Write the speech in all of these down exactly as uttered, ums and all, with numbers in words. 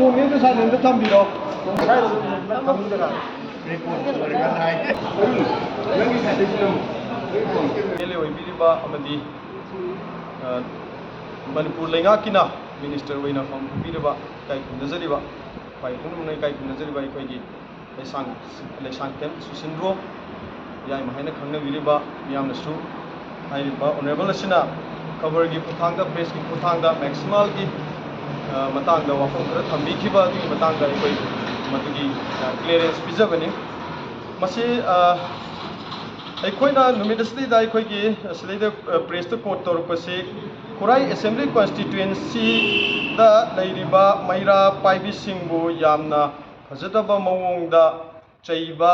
ꯈꯣꯡꯅꯦ ꯑꯗꯨ ꯁꯥꯏꯂꯦꯟꯗ ꯊꯝꯕꯤꯔꯣ꯫ ꯅꯪꯒꯤ ꯁꯥꯏꯗꯒꯤ ꯅꯝꯃꯨ꯫ ꯑꯦꯝ ꯑꯦꯜ ꯑꯦ ꯑꯣꯏꯕꯤꯔꯤꯕ ꯑꯃꯗꯤ, ꯑ, ꯃꯅꯤꯄꯨꯔ ꯂꯩꯉꯥꯛꯀꯤꯅ ꯃꯤꯅꯤꯁꯇꯔ ꯑꯣꯏꯅ ꯐꯝ ꯐꯝꯕꯤꯔꯕ, ꯏꯀꯥꯏ ꯈꯨꯝꯅꯖꯔꯤꯕ, ꯈ꯭ꯋꯥꯏ ꯄꯨꯝꯅꯃꯛꯅ ꯏꯀꯥꯏ ꯈꯨꯝꯅꯖꯔꯤꯕ ꯑꯩꯈꯣꯏꯒꯤ ꯂꯩꯁꯥꯡ, ꯂꯩꯁꯥꯡꯊꯦꯝ ꯁꯨꯁꯤꯟꯗ꯭ꯔꯣ ꯌꯥꯏꯃ ꯍꯥꯏꯅ ꯈꯪꯅꯕꯤꯔꯤꯕ ꯃꯤꯌꯥꯝꯅꯁꯨ ꯍꯥꯏꯔꯤꯕ ꯑꯣꯅꯔꯦꯕꯜ ꯑꯁꯤꯅ ꯈꯕꯔꯒꯤ ꯈꯨꯠꯊꯥꯡꯗ, ꯄ꯭ꯔꯦꯁꯀꯤ ꯈꯨꯠꯊꯥꯡꯗ ꯃꯦꯛꯁꯤꯃꯥꯜꯒꯤ, ꯑ, ꯃꯇꯥꯡꯗ ꯋꯥꯐꯝ ꯈꯔ ꯊꯝꯕꯤꯈꯤꯕ ꯑꯗꯨꯒꯤ ꯃꯇꯥꯡꯗ ꯑꯩꯈꯣꯏ ꯃꯗꯨꯒꯤ, ꯑ, ꯀ꯭ꯂꯤꯌꯥꯔꯦꯟꯁ ꯄꯤꯖꯕꯅꯤ꯫ ꯃꯁꯤ, ꯑ, ꯑꯩꯈꯣꯏꯅ ꯅꯨꯃꯤꯠ ꯑꯁꯤꯗꯩꯗ ꯑꯩꯈꯣꯏꯒꯤ ꯑꯁꯤꯗꯩꯗ, ꯑ, ꯄ꯭ꯔꯦꯁꯇ ꯀꯣꯠ ꯇꯧꯔꯛꯄꯁꯤ ꯈꯨꯔꯥꯏ ꯑꯦꯁꯦꯝꯕ꯭ꯂꯤ ꯀꯣꯟꯁꯇꯤꯇ꯭ꯋꯦꯟꯁꯤꯗ ꯂꯩꯔꯤꯕ ꯃꯩꯔꯥ ꯄꯥꯏꯕꯤꯁꯤꯡꯕꯨ ꯌꯥꯝꯅ ꯐꯖꯗꯕ ꯃꯑꯣꯡꯗ ꯆꯩꯕ,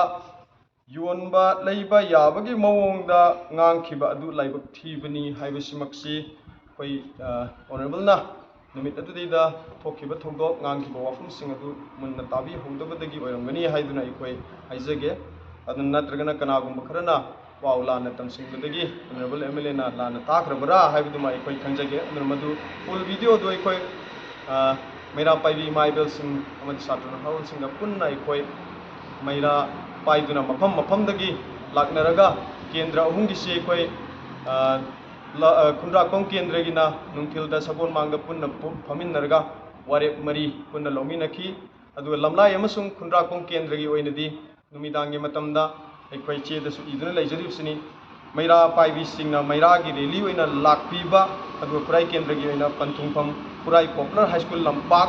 ꯌꯣꯟꯕ, ꯂꯩꯕ ꯌꯥꯕꯒꯤ ꯃꯑꯣꯡꯗ ꯉꯥꯡꯈꯤꯕ ꯑꯗꯨ ꯂꯥꯏꯕꯛ ꯊꯤꯕꯅꯤ ꯍꯥꯏꯕꯁꯤꯃꯛꯁꯤ ꯑꯩꯈꯣꯏ, ꯑ, ꯑꯣꯅꯔꯦꯕꯜꯅ ꯅꯨꯃꯤꯠ ꯑꯗꯨꯗꯩꯗ ꯊꯣꯛꯈꯤꯕ ꯊꯧꯗꯣꯛ, ꯉꯥꯡꯈꯤꯕ ꯋꯥꯐꯝꯁꯤꯡ ꯑꯗꯨ ꯃꯨꯟꯅ ꯇꯥꯕꯤꯍꯧꯗꯕꯗꯒꯤ ꯑꯣꯏꯔꯝꯒꯅꯤ ꯍꯥꯏꯗꯨꯅ ꯑꯩꯈꯣꯏ ꯍꯥꯏꯖꯒꯦ꯫ ꯑꯗꯨ ꯅꯠꯇ꯭ꯔꯒꯅ ꯀꯅꯥꯒꯨꯝꯕ ꯈꯔꯅ ꯄꯥꯎ ꯂꯥꯟꯅ ꯇꯝꯁꯤꯟꯕꯗꯒꯤ ꯑꯣꯅꯔꯦꯕꯜ ꯑꯦꯝ ꯑꯦꯜ ꯑꯦꯅ ꯂꯥꯟꯅ ꯇꯥꯈ꯭ꯔꯕꯔꯥ ꯍꯥꯏꯕꯗꯨꯃ ꯑꯩꯈꯣꯏ ꯈꯪꯖꯒꯦ꯫ ꯑꯗꯨꯅ ꯃꯗꯨ ꯐꯨꯜ ꯚꯤꯗꯤꯑꯣꯗꯨ ꯑꯩꯈꯣꯏ, ꯑ, ꯃꯩꯔꯥ ꯄꯥꯏꯕꯤ ꯏꯃꯥ ꯏꯕꯦꯜꯁꯤꯡ ꯑꯃꯗꯤ ꯁꯥꯇ꯭ꯔ ꯅꯍꯥꯔꯣꯜꯁꯤꯡꯒ ꯄꯨꯟꯅ ꯑꯩꯈꯣꯏ ꯃꯩꯔꯥ ꯄꯥꯏꯗꯨꯅ ꯃꯐꯝ ꯃꯐꯝꯗꯒꯤ ꯂꯥꯛꯅꯔꯒ ꯀꯦꯟꯗ꯭ꯔ ꯑꯍꯨꯝꯒꯤꯁꯤ ꯑꯩꯈꯣꯏ, ꯑ, ꯂ-, ꯑ, ꯈꯨꯟꯗ꯭ꯔꯥꯛꯄꯝ ꯀꯦꯟꯗ꯭ꯔꯒꯤꯅ ꯅꯨꯡꯊꯤꯜꯗ ꯁꯒꯣꯜꯃꯥꯡꯗ ꯄꯨꯟꯅ ꯄꯨ-, ꯐꯝꯃꯤꯟꯅꯔꯒ ꯋꯥꯔꯦꯞ ꯃꯔꯤ ꯄꯨꯟꯅ ꯂꯧꯃꯤꯟꯅꯈꯤ꯫ ꯑꯗꯨꯒ ꯂꯝꯂꯥꯏ ꯑꯃꯁꯨꯡ ꯈꯨꯟꯗ꯭ꯔꯥꯛꯄꯝ ꯀꯦꯟꯗ꯭ꯔꯒꯤ ꯑꯣꯏꯅꯗꯤ ꯅꯨꯃꯤꯗꯥꯡꯒꯤ ꯃꯇꯝꯗ ꯑꯩꯈꯣꯏ ꯆꯦꯗꯁꯨ ꯏꯗꯨꯅ ꯂꯩꯖꯔꯤꯕꯁꯤꯅꯤ꯫ ꯃꯩꯔꯥ ꯄꯥꯏꯕꯤꯁꯤꯡꯅ ꯃꯩꯔꯥꯒꯤ ꯔꯦꯂꯤ ꯑꯣꯏꯅ ꯂꯥꯛꯄꯤꯕ, ꯑꯗꯨꯒ ꯈꯨꯔꯥꯏ ꯀꯦꯟꯗ꯭ꯔꯒꯤ ꯑꯣꯏꯅ ꯄꯟꯊꯨꯡꯐꯝ ꯈꯨꯔꯥꯏ ꯄꯣꯄꯨꯂꯔ ꯍꯥꯏ ꯁ꯭ꯀꯨꯜ ꯂꯝꯄꯥꯛ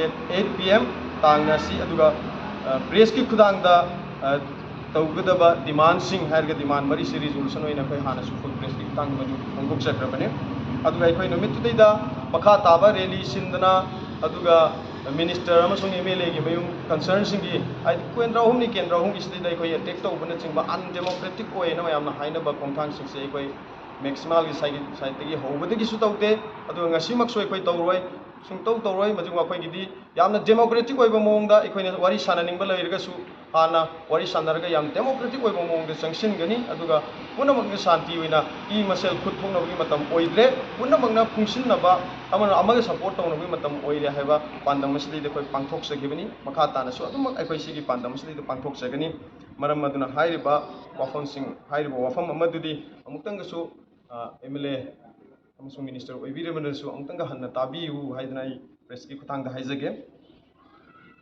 at eight P M ꯇꯥꯡꯅ ꯑꯁꯤ, ꯑꯗꯨꯒ, ꯑ, ꯄ꯭ꯔꯦꯁꯀꯤ ꯈꯨꯗꯥꯡꯗ, ꯑ, ꯇꯧꯒꯗꯕ ꯗꯤꯃꯥꯟꯁꯤꯡ ꯍꯥꯏꯔꯒ ꯗꯤꯃꯥꯟ ꯃꯔꯤꯁꯤ ꯔꯤꯖꯣꯂꯨꯁꯟ ꯑꯣꯏꯅ ꯑꯩꯈꯣꯏ ꯍꯥꯟꯅꯁꯨ ꯐꯨꯜ ꯄ꯭ꯔꯦꯁꯀꯤ ꯈꯨꯗꯥꯡꯗ ꯃꯗꯨ ꯐꯣꯡꯗꯣꯛꯆꯈ꯭ꯔꯕꯅꯤ꯫ ꯑꯗꯨꯒ ꯑꯩꯈꯣꯏ ꯅꯨꯃꯤꯠꯇꯨꯗꯩꯗ ꯃꯈꯥ ꯇꯥꯕ ꯔꯦꯂꯤ ꯁꯤꯟꯗꯅ, ꯑꯗꯨꯒ ꯃꯤꯅꯤꯁꯇꯔ ꯑꯃꯁꯨꯡ ꯑꯦꯝ ꯑꯦꯜ ꯑꯦꯒꯤ ꯃꯌꯨꯝ ꯀꯟꯁꯔꯟꯁꯤꯡꯒꯤ, ꯍꯥꯏꯗꯤ ꯀꯦꯟꯗ꯭ꯔ ꯑꯍꯨꯝꯅꯤ, ꯀꯦꯟꯗ꯭ꯔ ꯑꯍꯨꯝꯒꯤꯁꯤꯗꯩꯗ ꯑꯩꯈꯣꯏ ꯑꯦꯇꯦꯛ ꯇꯧꯕꯅꯆꯤꯡꯕ ꯑꯟꯗꯦꯃꯣꯀ꯭ꯔꯦꯇꯤꯛ ꯑꯣꯏꯌꯦꯅ ꯃꯌꯥꯝꯅ ꯍꯥꯏꯅꯕ ꯈꯣꯡꯊꯥꯡꯁꯤꯡꯁꯦ ꯑꯩꯈꯣꯏ ꯃꯦꯛꯁꯤꯃꯥꯜꯒꯤ ꯁꯥꯏꯠ, ꯁꯥꯏꯠꯇꯒꯤ ꯍꯧꯕꯗꯒꯤꯁꯨ ꯇꯧꯗꯦ, ꯑꯗꯨꯒ ꯉꯁꯤꯃꯛꯁꯨ ꯑꯩꯈꯣꯏ ꯇꯧꯔꯣꯏ, ꯁꯨꯡꯇꯧ ꯇꯧꯔꯣꯏ꯫ ꯃꯗꯨ ꯑꯩꯈꯣꯏꯒꯤꯗꯤ ꯌꯥꯝꯅ ꯗꯦꯃꯣꯀ꯭ꯔꯦꯇꯤꯛ ꯑꯣꯏꯕ ꯃꯑꯣꯡꯗ ꯑꯩꯈꯣꯏꯅ ꯋꯥꯔꯤ ꯁꯥꯟꯅꯅꯤꯡꯕ ꯂꯩꯔꯒꯁꯨ ꯍꯥꯟꯅ ꯋꯥꯔꯤ ꯁꯥꯟꯅꯔꯒ ꯌꯥꯝ democratic ꯑꯣꯏꯕ ꯃꯑꯣꯡꯗ ꯆꯪꯁꯤꯟꯒꯅꯤ꯫ ꯑꯗꯨꯒ ꯄꯨꯝꯅꯃꯛꯅ ꯁꯥꯟꯇꯤ ꯑꯣꯏꯅ ꯏ ꯃꯁꯦꯜ ꯈꯨꯠ ꯊꯣꯛꯅꯕꯒꯤ ꯃꯇꯝ ꯑꯣꯏꯗ꯭ꯔꯦ꯫ ꯄꯨꯝꯅꯃꯛꯅ ꯄꯨꯟꯁꯤꯟꯅꯕ, ꯑꯃꯅ ꯑꯃꯒ support ꯇꯧꯅꯕꯒꯤ ꯃꯇꯝ ꯑꯣꯏꯔꯦ ꯍꯥꯏꯕ ꯄꯥꯟꯗꯝ ꯑꯁꯤꯗꯩꯗ ꯑꯩꯈꯣꯏ ꯄꯥꯡꯊꯣꯛꯆꯈꯤꯕꯅꯤ꯫ ꯃꯈꯥ ꯇꯥꯅꯁꯨ ꯑꯗꯨꯃꯛ ꯑꯩꯈꯣꯏ ꯁꯤꯒꯤ ꯄꯥꯟꯗꯝ ꯑꯁꯤꯗꯩꯗ ꯄꯥꯡꯊꯣꯛꯆꯒꯅꯤ꯫ ꯃꯔꯝ ꯑꯗꯨꯅ ꯍꯥꯏꯔꯤꯕ ꯋꯥꯐꯝꯁꯤꯡ, ꯍꯥꯏꯔꯤꯕ ꯋꯥꯐꯝ ꯑꯃꯗꯨꯗꯤ ꯑꯃꯨꯛꯇꯪꯒꯁꯨ ꯑꯦꯝ ꯑꯦꯜ ꯑꯦ ꯑꯃꯁꯨꯡ ꯃꯤꯅꯤꯁꯇꯔ ꯑꯣꯏꯕꯤꯔꯤꯕꯅꯁꯨ ꯑꯃꯨꯛꯇꯪꯒ ꯍꯟꯅ ꯇꯥꯕꯤꯌꯨ ꯍꯥꯏꯗꯅ ꯑꯩ ꯄ꯭ꯔꯦꯁꯀꯤ ꯈꯨꯠꯊꯥꯡꯗ ꯍꯥꯏꯖꯒꯦ꯫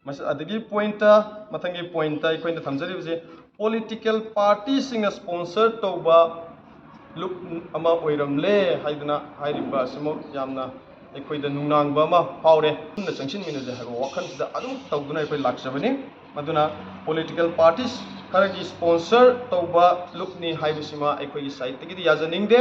ꯃꯁꯤ-, ꯑꯗꯒꯤ ꯄꯣꯏꯟꯠꯇ, ꯃꯊꯪꯒꯤ ꯄꯣꯏꯟꯠꯇ ꯑꯩꯈꯣꯏꯅ ꯊꯝꯖꯔꯤꯕꯁꯦ, ꯄꯣꯂꯤꯇꯤꯀꯦꯜ ꯄꯥꯔꯇꯤꯁꯤꯡꯅ ꯁ꯭ꯄꯣꯟꯁꯔ ꯇꯧꯕ ꯂꯨꯞ ꯑꯃ ꯑꯣꯏꯔꯝꯂꯦ ꯍꯥꯏꯗꯅ ꯍꯥꯏꯔꯤꯕ ꯑꯁꯤꯃꯛ ꯌꯥꯝꯅ ꯑꯩꯈꯣꯏꯗ ꯅꯨꯡꯅꯥꯡꯕ ꯑꯃ ꯐꯥꯎꯔꯦ꯫ ꯄꯨꯟꯅ ꯆꯪꯁꯤꯟꯃꯤꯟꯅꯁꯦ ꯍꯥꯏꯕ ꯋꯥꯈꯜꯁꯤꯗ ꯑꯗꯨꯝ ꯇꯧꯗꯨꯅ ꯑꯩꯈꯣꯏ ꯂꯥꯛꯆꯕꯅꯤ꯫ ꯃꯗꯨꯅ ꯄꯣꯂꯤꯇꯤꯀꯦꯜ ꯄꯥꯔꯇꯤꯁ ꯈꯔꯒꯤ ꯁ꯭ꯄꯣꯟꯁꯔ ꯇꯧꯕ ꯂꯨꯞꯅꯤ ꯍꯥꯏꯕꯁꯤꯃ ꯑꯩꯈꯣꯏꯒꯤ ꯁꯥꯏꯠꯇꯒꯤꯗꯤ ꯌꯥꯖꯅꯤꯡꯗꯦ꯫